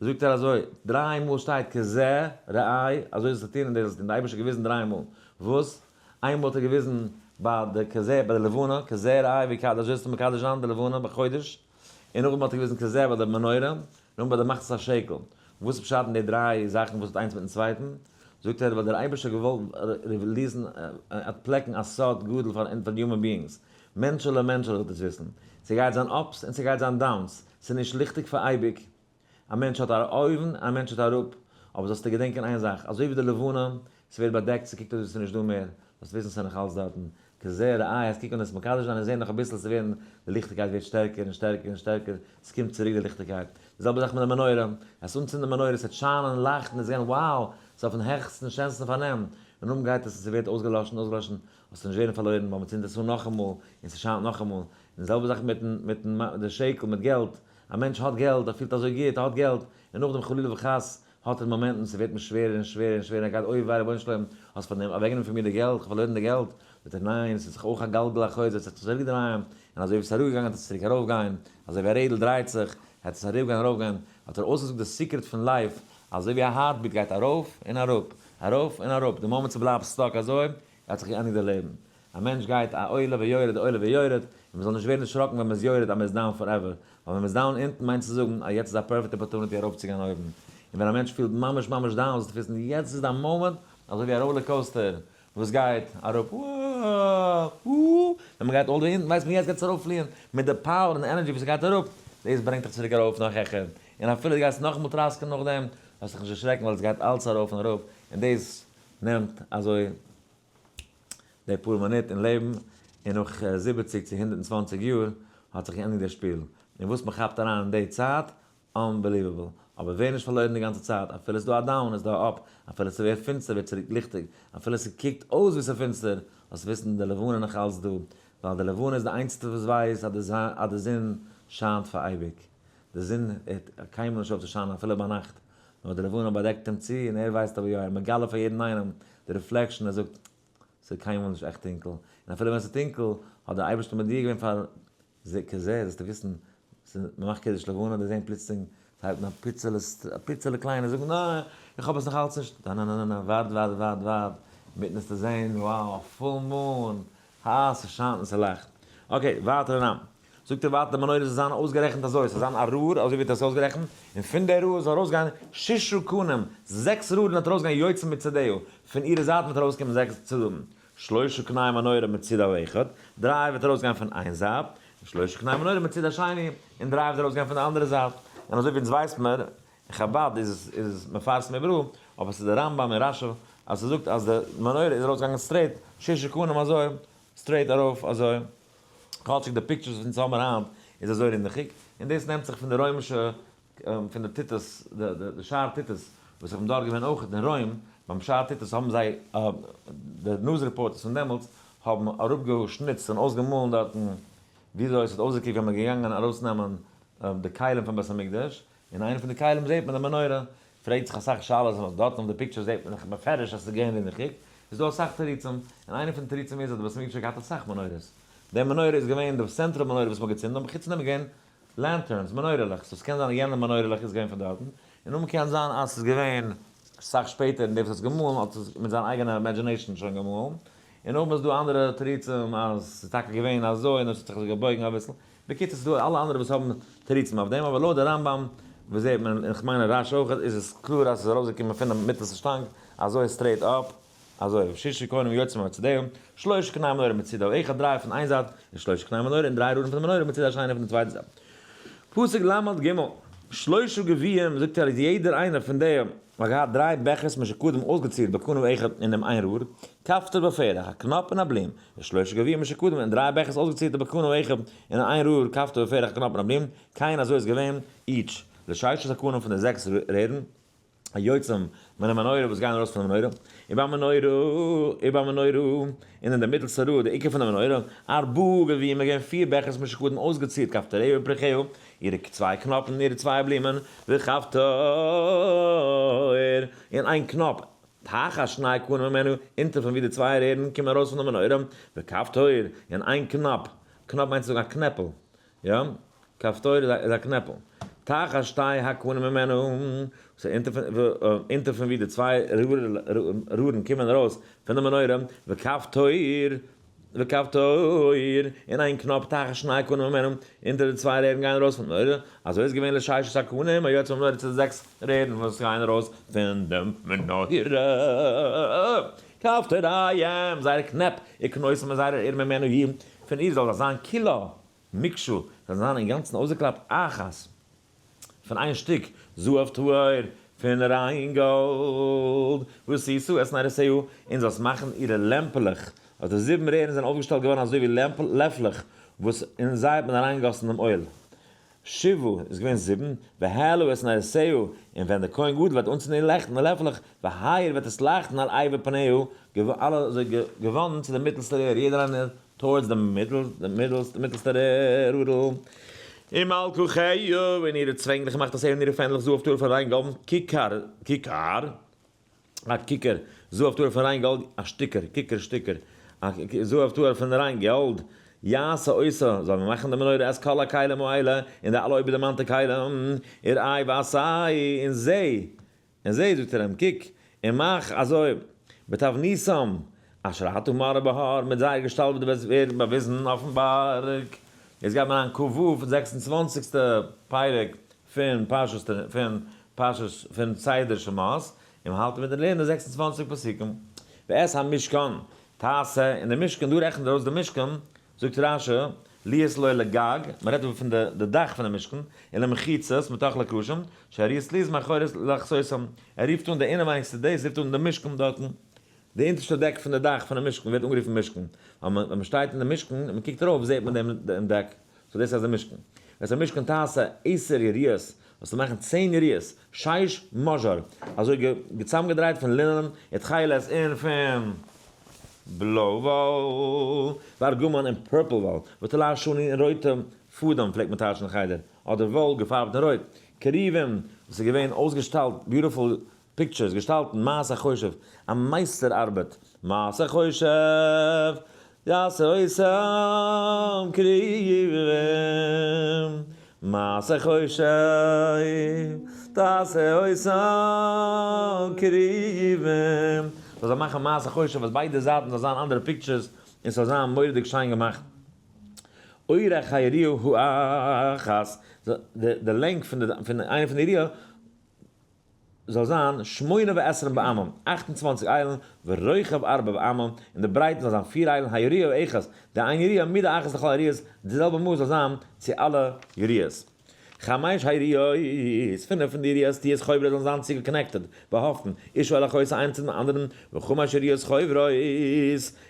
זאגט ער אזוי, דריי מאל שטייט כזה ראה, אזוי זאלסטו טון, און דאס האט אים דער אייבערשטער געוויזן דריי מאל. וואס? איינמאל האט ער געוויזן ביי די כזה, ביי די לבנה, כזה ראה ויקדש, אזוי זאלסטו מקדש זיין די לבנה בחודש. און נאכדעם האט ער געוויזן כזה ביי די מנורה, נאכדעם ביי די מחצית השקל. וואס איז פשט אין די דריי זאכן וואס האט איינס מיטן צווייטן? זאגט ער, ווייל דער אייבערשטער האט געוואלט release ן, אנטפלעקן א סוד גדול פאר human beings. מענטשעלע, מענטשעלע זאלט עס וויסן. ס'גייט זיין ups און ס'גייט זיין downs. ס'איז נישט ליכטיג פאר אייביג. א מענטש האט אויבן, א מענטש האט אראפ. אבער זאלסטו געדענקען איין זאך, אזוי ווי די לבנה, ס'ווערט באדעקט, ס'קוקט אויס ווי ס'איז נישט דא מער. זאלסט וויסן ס'איז נאך אלץ דארטן. כזה ראה, אז קוק אן עס מקדש זיין און זען נאך אביסל ס'ווערן, די ליכטיגקייט ווערט שטערקער און שטערקער און שטערקער, ס'קומט צוריק די ליכטיגקייט. די זעלבע זאך מיט די מנורה, עס אנצינדן די מנורה, ס'וועט שיינען, לייכטן, עס גיין wow, ס'איז אויפן העכסטן, שענסטן פארנעם. און נאכדעם גייט עס און ס'ווערט אויסגעלאשן, אויסגעלאשן, זאלסטו נישט ווערן פארלוירן, ווייל מ'צינדט עס אן נאכאמאל, און ס'שיינט נאכאמאל. און די זעלבע זאך מיטן די שקל, מיט געלט. א מענטש האט געלט, ער פילט אזוי גוט, ער האט געלט, און נאכדעם חלילה וחס האט ער מאמענטן, ס'ווערט אים שווערער און שווערער און שווערער, ער גייט אוי וויי רבונו של עולם, האסט פאר דעם אוועקגענומען פון מיר די געלט, כ'האב פארלוירן די געלט, זאגט ער ניין, ס'איז זיך אויך א גלגל החוזר, עס וועט זיך צוריק דרייען, און אזוי ווי ס'איז אראפגעגאנגען וועט עס צוריק ארויפגיין, אזוי ווי א רעדל דרייט זיך, וועט עס ארויפגיין ארויפגיין, האט ער אויסגעזאגט די secret פון life, אזוי ווי א heartbeat גייט ארויף און אראפ, ארויף און אראפ, די מאמענט ס'בלייבט stuck אזוי, האט זיך געענדיגט די לעבן. א מענטש גייט א עולה ויורד עולה ויורד, און מען זאל נישט ווערן דערשראקן ווען מען איז יורד אז מען איז down forever, ווייל ווען מען איז down אונטן מיינט צו זאגן אז יעצט איז א perfect opportunity ארויפצוגיין אויבן, און ווען א מענטש פילט ממש ממש down זאלסטו וויסן יעצט איז דיין מאמענט אזוי ווי א roller coaster וואס גייט אראפ, וואו, וואו, ווען מען גייט all the way אונטן ווייסט מען יעצט גייט עס ארויפפליען מיט די power און די energy וואס עס גייט אראפ, דאס ברענגט דיך צוריק ארויף נאך העכער, און אפילו דו גייסט נאכאמאל טראסקען נאכדעם, זאלסט דיך נישט דערשרעקן ווייל עס גייט אלץ ארויף און אראפ, און דאס נעמט אזוי די פאר מינוט אין לעבן, און נאך 70 צו 120 יאר האט זיך געענדיגט דער שפיל, און וואס מען כאפט אריין אין די צייט, unbelievable. אבער ווער נישט פארלוירן די גאנצע צייט, אפילו ס'איז דא א down איז דא א up, אפילו ס'ווערט פינסטער ווערט צוריק ליכטיג, אפילו ס'קוקט אויס ווי ס'איז פינסטער, זאלסט וויסן די לבנה נאך אלץ דא, ווייל די לבנה איז די איינציגסטע וואס ווייסט אז די זון שיינט פאר אייביג. די זון הערט קיינמאל נישט אויף צו שיינען אפילו ביינאכט, נאר די לבנה באדעקט אים צו און ער ווייסט אבער יא, ער איז מגלה פאר יעדן איינעם די reflection, ער זאגט, ס'איז קיינמאל נישט עכט טונקל, און אפילו ווען ס'איז טונקל האט דער אייבערשטער מודיע געווען פאר זה כזה, זאלסטו וויסן, ס'איז מ'מאכט קידוש לבנה, די זעהן פלוצלינג, ס'הייבט אן א פיצעלע, א פיצעלע קליינע, זאגן ניין, איך האב עס נאך אלץ נישט, ניין ניין ניין, ווארט ווארט ווארט ווארט, אינמיטן וועסטו זעהן, wow, א full moon, הא, ס'שיינט און ס'לאכט. okay, ווייטער אריין. זאגט ער ווייטער, די מנורה זאל זיין אויסגערעכנט אזוי, ס'זאל זיין א רור, אזוי ווי ער האט עס אויסגערעכנט, און פון די רור זאל ארויסגיין ששה קנים, זעקס רורן וועט ארויסגיין יוצאים מצדיה, פון אירע זייטן וועט ארויסקומען זעקס צדדים. שלשה קני מנורה מצידה האחד, דריי וועט ארויסגיין פון איין זייט, און שלשה קני מנורה מצידה השני, און דריי וועט ארויסגיין פון די אנדערע זייט. און אזוי ווי אונז ווייסט מיר, אין חבד איז איז מפרסם איבעראל, אבער ס'איז די רמב ם און רש י, אז ס'זאגט אז די מנורה איז ארויסגעגאנגען straight, ששה קנים אזוי, straight ארויף אזוי, כאטשיג די pictures וואס אונז האבן היינט איז אזוי רינדעכיג, און דאס נעמט זיך פון די רוימישע פון די טיטוס, די שער טיטוס, וואס איך בין דארט געווען אויך אין רוים, ביים שער טיטוס האבן זיי, די news reporters פון דעמאלטס האבן אראפגעשניצט און אויסגעמאלן דארטן וויאזוי עס האט אויסגעקוקט ווען מען איז געגאנגען ארויסנעמען די כלים פון בית המקדש, אין איינע פון די כלים זעט מען די מנורה, פרעגט זיך אסאך שאלות אז דארטן אויף די picture זעט מען דאך בפירוש אז עס איז געווען רינדעכיג, איז דא אסאך תירוצים, און איינע פון די תירוצים איז אז די בית המקדש האט געהאט אסאך מנורות, די מנורה איז געווען די central מנורה וואס מען האט געצינדן, אבער חוץ פון דעם איז געווען lanterns, מנורה'לעך, so ס'קען זיין אז יענע מנורה'לעך איז געווען פון דארטן, און נאכדעם קען זיין אז ס'איז געווען אסאך שפעטער און דער וואס האט עס געמאלן האט עס מיט זיין אייגענע imagination שוין געמאלן, און נאכדעם איז דא אנדערע תירוצים אז ס'איז טאקע געווען אזוי און עס האט זיך אזוי געבויגן אביסל, בקיצור ס'איז דא אלע אנדערע וואס האבן תירוצים אויף דעם, אבער לויט די רמב ם וואס זעט מען, און כ'מיין רש י אויך, איז עס קלאר אז ס'איז ארויסגעקומען פונעם מיטעלסטע שטאנג אזוי straight up. אזוי, ששה קנים יוצאים מצדיה, שלשה קני מנורה מצידה האחד, דריי פון איין זייט, און שלשה קני מנורה און דריי רורן פון די מנורה מצידה השני פון די צווייטע זייט. פסוק ל ג, שלשה גביעים, זאגט ער אז יעדער איינער פון די האט געהאט דריי בעכערס משוקדים אויסגעצירט בקנה אחד אין דעם איין רור, כפתור ופרח, א קנאפ און א בלום, און שלשה גביעים משוקדים און דריי בעכערס אויסגעצירטע בקנה אחד אין איין רור, כפתור ופרח, א קנאפ און א בלום, כן אזוי איז געווען, each, לששת הקנים פון די זעקס רערן. היוצאים מן המנורה וואס גייען ארויס פון די מנורה, ובמנורה, ובמנורה, און אין די מיטלסטע רור, די עיקר פון די מנורה, ארבעה גביעים איז געווען פיר בעכערס משוקדים אויסגעצירט כפתוריה ופרחיה, אירע צוויי קנאפן און אירע צוויי בלומען, וכפתור, און איין קנאפ, תחת שני קנים ממנה, אונטער פון ווי די צוויי רערן קומען ארויס פון די מנורה, וכפתור, און איין קנאפ, קנאפ מיינט צו זאגן א קנעפל, יא, כפתור איז א קנעפל. תחת שתי הקנים ממנה, ס'איז אונטער פון ווי די צוויי רורן קומען ארויס פון די מנורה, וכפתור, וכפתור, און איין קנאפ תחת שני הקנים ממנה, אונטער די צוויי רערן גייען ארויס פון די מנורה, אזוי איז געווען לששת הקנים היוצאים מהמנורה צו די זעקס רערן וואס גייען ארויס פון דעם מנורה. כפתוריהם, זייערע קנעפ, וקנותם און זייערע רערן ממנה יהיו, פון איר זאל זיי זיין כולה. מקשה, זאל זיין אינגאנצן אויסגעקלאפט אחת, פון איין שטיק זהב טהור, פון ריין גאלד, ועשית את נרותיה, און זאלסט מאכן אירע לעמפלעך, אז די זיבן רערן זענען אויפגעשטעלט געווארן אזוי ווי לעפלעך, וואס אין זיי האט מען אריינגעגאסן דעם אויל. שבעה איז געווען זיבן, והעלה את נרותיה, און ווען דער כהן גדול וועט אנצינדן די לעכט אין די לעפלעך, והאיר וועט עס לייכטן על עבר פניה, אלע אזוי געוואנדן צו די מיטלסטע רער, יעדער איינער towards די מיטלסטע רערל. ומלקחיה, און אירע צווענגלעך מאכט עס און אירע פענדלעך זהב טהור פון ריין גאלד, ככר, ככר, א כיכר, זהב טהור פון ריין גאלד, א שטיקער, כיכר, שטיקער, א זהב טהור פון ריין גאלד, יעשה אותה, זאל מען מאכן די מנורה את כל הכלים האלה, און די אלע אויבערדערמאנטע כלים, וראה ועשה, און זע, און זע, זאגט ער אים, קוק, און מאך אזוי, בתבניתם, אשר אתה מראה בהר, מיט זייער געשטאלט וואס דו וועסט ווערן באוויזן אויפן בארג. יעצט גייט מען אריין כ ו, 26'סטע פרק פון פרשת פון פרשת פון סדר שמות. און מ'האלט אינמיטן לערנען די 26 פסוקים. ואת המשכן תעשה, און די משכן, דא רעכנט ער אויס די משכן, זאגט רשי, להיות לו לגג, מ'רעדט דא פון די דאך פון די משכן, און למחיצות מתוך לקרשים, שהיריעות תלויות מאחורית לכסותם, ער רופט אן די אינעווייניגסטע דאס רופט אן די משכן דארטן, די אונטערשטע דעק פון די דאך פונעם משכן ווערט אנגערופן משכן, ווייל ווען מ'שטייט אין די משכן און מ'קוקט ארויף זעט מען דעם דעק, so דאס הייסט די משכן. ואת המשכן תעשה עשר יריעות, זאלסטו מאכן 10 יריעות, שיש משזר, אזוי צוזאמגעדרייט פון לינען, ותכלת און פון בלוי וואל, וארגמן און purple וואל, ותולעת שני און רויטע פאדעם פלעגט מען טייטשן אין חדר, אדער וואל געפארבט אין רויט, כרובים, וואס איז געווען אויסגעשטאלט, beautiful pictures, געשטאלטן, מעשה חושב, א מייסטער ארבעט, מעשה חושב, יעשה אותם כרובים, מעשה חושב, תעשה אותם כרובים. זאל זיי מאכן מעשה חושב, וואס ביידע זייטן זאל זיין אנדערע pictures, און ס'זאל זיין מורא'דיג שיין געמאכט. אורך היריעה האחת, די לענג פון איינע פון די יריעה, זאל זיין 28 באמה, 28 איילן, ורוחב 4 באמה, און די ברייט זאל זיין 4 איילן, היריעה האחת, די איין יריעה, מידה אחת לכל היריעות, די זעלבע מאס זאל זיין צו אלע יריעות. חמש היריעות, 5 פון די יריעות, תהיינה חוברות זאלן זיין צו connected, באהאפטן, אשה אל אחותה איינס צו דעם אנדערן, וחמש יריעות חוברות,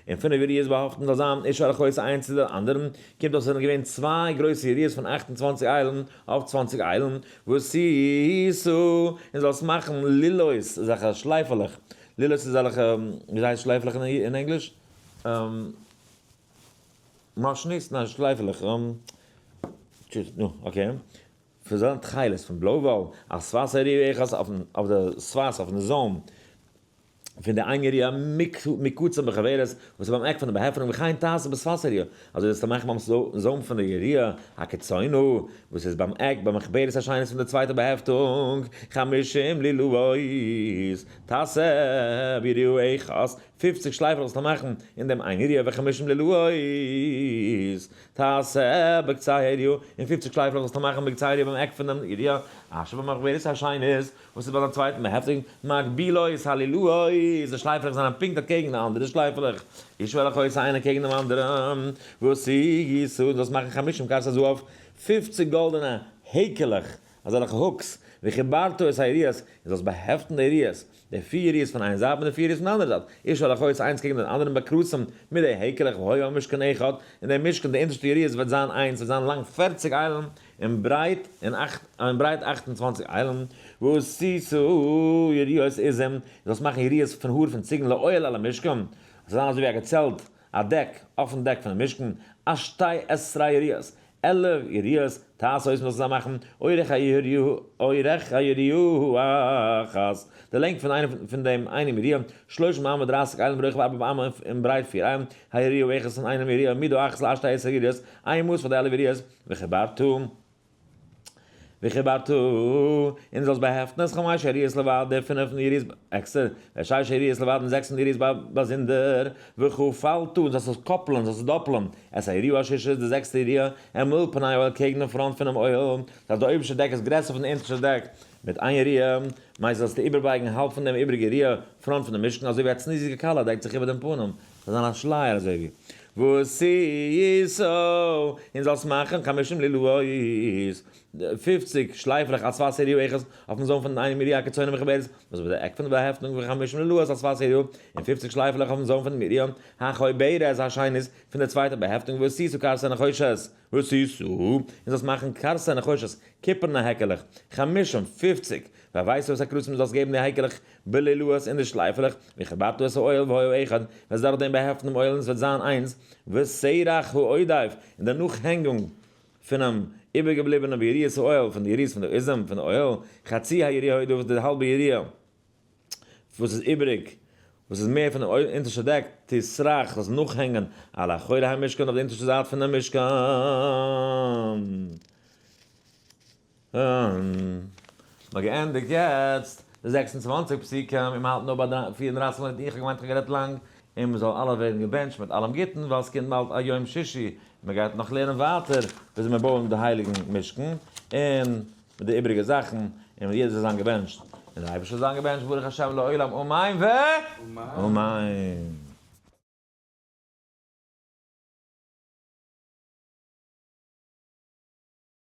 און 5 יריעות באהאפטן זאל זיין אשה אל אחותה איינס צו דעם אנדערן, קומט אויס עס זענען געווען 2 גרויסע יריעות פון 28 איילן אויף 20 איילן, ועשית, און זאלסט מאכן לולאות, אזעלכע שלייפעלעך, לולאות איז אזעלכע, ווי הייסט שלייפעלעך אין ענגליש? מאשניס? ניין, שלייפעלעך, נו, okay. פון זיין תכלת, פון בלוי וואל, א שפת היריעה אחת אויף די שפת, אויפן זוים, פון די איין יריעה מקוצה בחברת, וואס איז ביים עק פון די באהעפענונג, וכן תעשה בשפת היריעה. אזוי זאלסטו מאכן ביים זוים פון די יריעה, הקיצונו, וואס איז ביים עק, ביים מחברת השנית פון די צווייטע באהעפטונג, 50 לולאות, תעשה ביריעה אחת, 50 שלייפער זאלסטו מאכן אין דעם איין יריעה, וחמישים לולאות, תעשה בקצה היריעה, און 50 שלייפער זאלסטו מאכן בקצה היריעה ביים עק פון דעם יריעה, אשר במחברת השנית, וואס איז ביי דעם צווייטן באהעפטונג, מקבילאות הלולאות, די שלייפערלעך זענען פונקט אקעגן די אנדערע שלייפערלעך, אשה אל אחותה איינער קעגן דעם אנדערן, ועשית, דו זאלסט מאכן 50 קרסי זהב, 50 גאלדענע העקעלעך, אזעלכע hooks, וחיברת את היריעות, און זאלסט באהעפטן די יריעות, די 4 יריעות פון איין זייט מיט די 4 יריעות פון די אנדערע זייט, אשה אל אחותה איינס קעגן דעם אנדערן בקרסים מיט די העקעלעך, והיה המשכן אחד, און דער משכן, די אונטערשטע יריעות וועט זיין איינס, וועט זיין לאנג 40 איילן, און ברייט, און אכט, און ברייט 28 איילן, ועשית יריעות עזים, זאלסט מאכן יריעות פון האר פון ציגן לאוהל על המשכן, עס זאל זיין אזוי ווי א געצעלט, א דעק, אויפן דעק פונעם משכן, שתי עשרה יריעות, 11 יריעות, תעשה אותם זאלסטו זיי מאכן, אורך היריעה האחת, די לענג פון איינעם פון דעם איינעם יריעה, שלושים אמה 30 איילן, ורוחב 4 באמה און ברייט 4 איילן, היריעה האחת פון איינעם יריעה, מידה אחת לשתי עשרה יריעות, איין מאס פאר די 11 יריעות, וחיברת, וחיברת, און זאלסט באהעפטן את חמש יריעות לבד, די 5 יריעות עקסטער, ושש יריעות לבד און 6 יריעות באזונדער, וכפלת, און זאלסט עס קאפלען, זאלסט עס דאפלען, את היריעה השישית, די זעקסטע יריעה, אל מול פני האוהל קעגן דעם פראנט פונעם אוהל, אז די אויבערשטע דעק איז גרעסער פון די אונטערשטע דעק, מיט איין יריעה, מיינסט זאלסטו איבערבייגן האלב פון דעם איבעריגע יריעה, פראנט פון דעם משכן, אזוי ווי א צניעות'דיגע כלה דעקט זיך איבער דעם פנים, זאל זיין א שלייער אזוי ווי. ועשית, און זאלסט מאכן 50 לולאות, 50 שלייפעלעך על שפת היריעה האחת, אויפן זוים פון איינעם יריעה הקיצונה מחוברת, וואס ביי די עק פון די באהעפטונג וחמישים לולאות על שפת היריעה, און 50 שלייפעלעך אויפן זוים פון דעם יריעה החוברת השנית פון דער צווייטער באהעפטונג, ועשית קרסי נחושת, ועשית, און זאלסט מאכן קרסי נחושת, קופערנע העקעלעך, 50, 50, והבית את הקרסים, זאלסט געבן די העקעלעך בלולאות אין די שלייפעלעך, וחיברת את האוהל והיה אחד, וועסט דורך דעם באהעפטן דעם אוהל און עס וועט זיין איינס, וסרח העודף, און די נאכהענגונג פונעם איבערגעבליבענעם ביריעות האוהל, פון די יריעות פון די עזים פון די אוהל, חצי היריעה העודף, די האלבע יריעה וואס איז איבעריג, וואס איז מער פון דעם אונטערשטע דעק, תסרח, זאלסט נאכהענגען על אחורי המשכן, אויף די אונטערשטע זייט פון דעם משכן. מ'האט געענדיגט יעצט די 26 פסוקים, און מ'האלט נאר ביי 34 מינוט, איך האב געמיינט איך האב גערעדט לאנג, און מ'זאל אלע ווערן געבענטשט מיט אלעם גוטן, ווייל עס קומט באלד א יום שישי, מ'גייט נאך לערנען ווייטער וויאזוי מיר בויען די הייליגן משכן, און מיט די איבעריגע זאכן, און יעדער זאל זיין געבענטשט. און דער אייבערשטער זאל זיין געבענטשט ברוך השם לעולם אמן ו אמן.